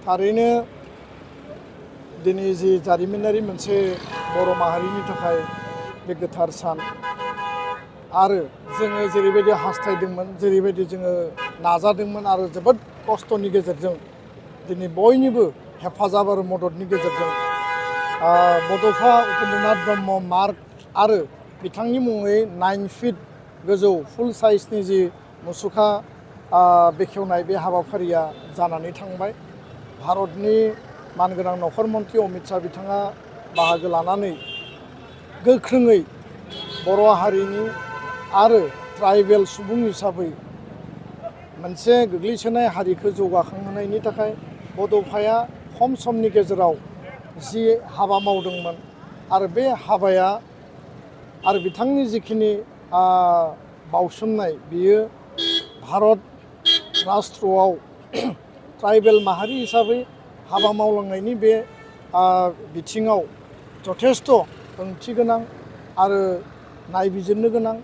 थारैनो दिनै जि जारिमिनारि मोनसे बर' माहारिनि थाखाय बे गोथार सान आरो जोङो जेरैबायदि हास्थायदोंमोन जेरैबायदि जोङो नाजादोंमोन आरो जोबोद खस्थ'नि गेजेरजों दिनै बयनिबो हेफाजाब आरो मददनि गेजेरजों बड'फा उपेन्द्रनाथ ब्रह्म मार्ग आरो बिथांनि मुङै 9 फिट गोजौ फुल साइजनि जि मुसुखा बेखेवनाय बे हाबाफारिया जानानै थांबाय। भारतनि मानगोनां नखर मन्थ्रि अमित शाह बिथाङा बाहागो लानानै गोख्रोङै बर' हारिनि आरो ट्राइबेल सुबुं हिसाबै मोनसे गोग्लैसोनाय हारिखौ जौगाखांहोनायनि थाखाय बड'फाया खम समनि गेजेराव जि हाबा मावदोंमोन आरो बे हाबाया आरो बिथांनि जिखिनि बावसोमनाय बियो भारत राष्ट्रआव ट्राइबेल माहारि हिसाबै हाबा मावलांनायनि बे बिथिङाव जथेस्थ' ओंथि गोनां आरो नायबिजिरनो गोनां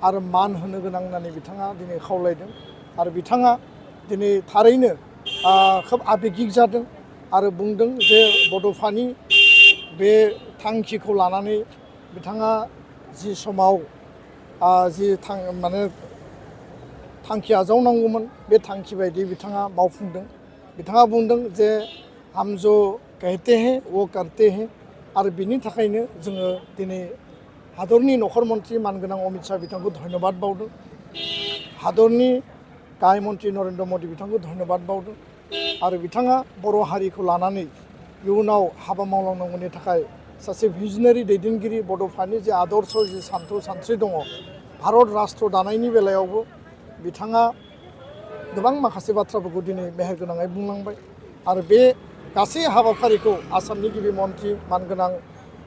आरो मान होनो गोनां होननानै बिथाङा दिनै खावलायदों आरो बिथाङा दिनै थारैनो खोब आबेगिक जादों आरो बुंदों जे बड'फानि बे थांखिखौ लानानै बिथाङा जि समाव माने थांखि आजावनांगौमोन बे थांखि बायदि बिथाङा मावफुंदों। बिथाङा बुंदों जे हम जो कहते हैं वो करते हैं आरो बिनि थाखायनो जोङो दिनै हादरनि नखर मन्थ्रि मानगोनां अमित शाह बिथांखौ धन्यबाद बावदों, हादरनि गाहाय मन्थ्रि नरेन्द्र मदि बिथांखौ धन्यबाद बावदों आरो बिथाङा बर' हारिखौ लानानै इयुनाव हाबा मावलांनांगौनि थाखाय सासे भिजनारि दैदेनगिरि बड'फानि जे आदर्श जि सान्थौ सानस्रि दङ भारत राष्ट्र दानायनि बेलायावबो बिथाङा गोबां माखासे बाथ्राफोरखौ दिनै मेहेरगोनाङै बुंलांबाय आरो बे गासै हाबाफारिखौ आसामनि गिबि मन्थ्रि मानगोनां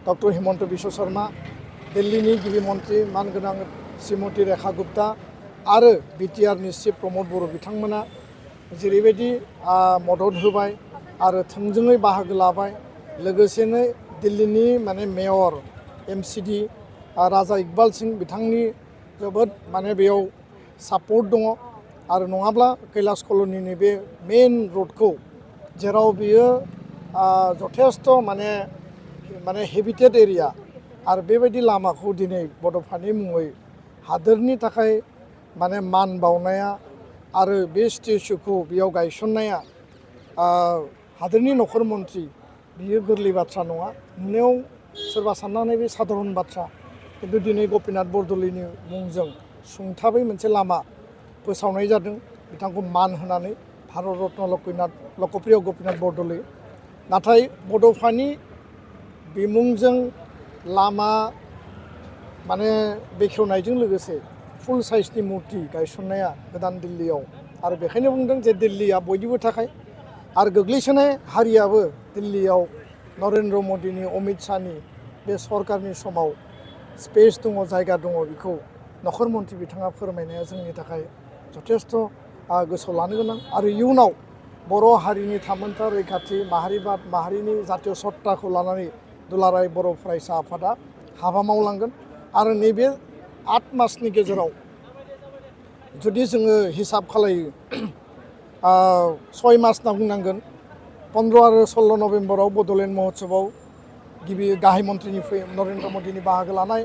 डक्टर हिमन्त बिश्व शर्मा, दिल्लीनि गिबि मन्थ्रि मानगोनां श्रीमती रेखा गुप्ता आरो बिटिआरनि चिफ प्रमद बर' बिथांमोना जेरैबायदि मदद होबाय आरो थोंजोङै बाहागो लाबाय। लोगोसेनो दिल्लीनि माने मेयर MCD राजा इकबाल सिंह बिथांनि जोबोद माने बेयाव सापर्ट दङ आरो नङाब्ला कैलाश कल'निनि बे मेन रडखौ जेराव बियो जथेस्थ' माने हेबिटेड एरिया आरो बेबायदि लामाखौ दिनै बड'फानि मुङै हादोरनि थाखाय माने मान बावनाया आरो बे स्टेचुखौ बेयाव गायसननाया हादोरनि नखर मन्थ्रि बियो गोरलै बाथ्रा नङा। नुनायाव सोरबा साननानै बे साधारन बाथ्रा, खिन्थु दिनै गपिनाथ बरदलैनि मुंजों सुंथाबै मोनसे लामा फोसावनाय जादों बिथांखौ मान होनानै भारत रत्न लकप्रिय गपिनाथ बरदलै। नाथाय बड'फानि बिमुंजों लामा माने बेखेवनायजों लोगोसे फुल साइजनि मुर्ति गायसननाया गोदान दिल्लीयाव आरो बेखायनो बुंदों जे दिल्लीया बयनिबो थाखाय आरो गोग्लैसोनाय हारियाबो दिल्लीयाव नरेन्द्र मदिनि अमित शाहनि बे सरकारनि समाव स्पेस दङ, जायगा दङ, बेखौ नखर मन्थ्रि बिथाङा फोरमायनाया जोंनि थाखाय जथेस्थ' गोसोआव लानो गोनां आरो इयुनाव बर' हारिनि थामोनथा रैखाथि माहारिबाद माहारिनि जातीय सत्ताखौ लानानै दुलाराय बर' फरायसा आफादा हाबा मावलांगोन आरो नैबे 8 मासनि गेजेराव जुदि जोङो हिसाब खालायो 6 मास होनना बुंनांगोन 15 आरो 16 नभेम्बराव बड'लेण्ड महोत्सबआव गिबि गाहाय मन्थ्रिनिफ्राय नरेन्द्र मदिनि बाहागो लानाय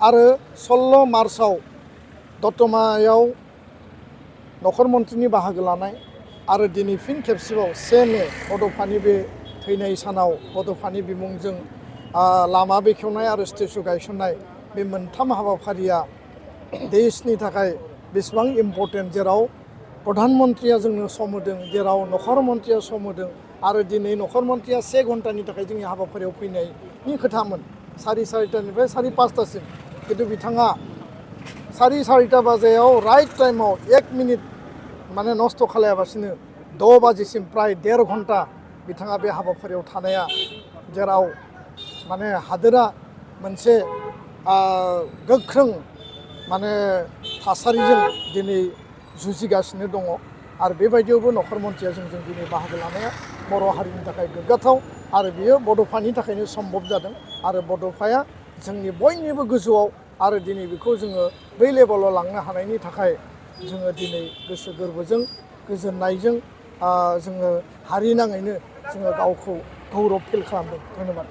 आरो 16 मार्चआव दतमायाव नखर मन्थ्रिनि बाहागो लानाय आरो दिनै फिन खेबसेबाव 1 मे बड'फानि बे थैनाय सानाव बड'फानि बिमुंजों लामा बेखेवनाय आरो स्टेचु गायसननाय बे मोनथाम हाबाफारिया देशनि थाखाय बेसेबां इम्पर्टेन्ट, जेराव प्रधान मन्थ्रिया जोंनो सम होदों, जेराव नखर मन्थ्रिया सम होदों आरो दिनै नखर मन्थ्रिया 1 घन्टानि थाखाय जोंनि हाबाफारियाव फैनायनि खोथामोन 4:30निफ्राय 4:05सिम, खिन्थु बिथाङा 4:30 बाजियाव राइट टाइमाव 1 मिनिट माने नस्थ' खालायाबासिनो 6 बाजिसिम प्राय 1.5 घन्टा बिथाङा बे हाबाफारियाव थानाया, जेराव माने हादोरा मोनसे गोख्रों माने थासारिजों दिनै जुजिगासिनो दङ आरो बेबायदियावबो नखर मन्थ्रिया जोंजों दिनै बाहागो लानाया बर' हारिनि थाखाय गोग्गाथाव आरो बियो बड'फानि थाखायनो सम्भब जादों आरो बड'फाया जोंनि बयनिबो गोजौआव आरो दिनै बेखौ जोङो बै लेभेलाव लांनो हानायनि थाखाय जोङो दिनै गोसो गोरबोजों गोजोननायजों जोङो हारि नाङैनो जोङो गावखौ गौरब फिल खालामदों। धन्यबाद।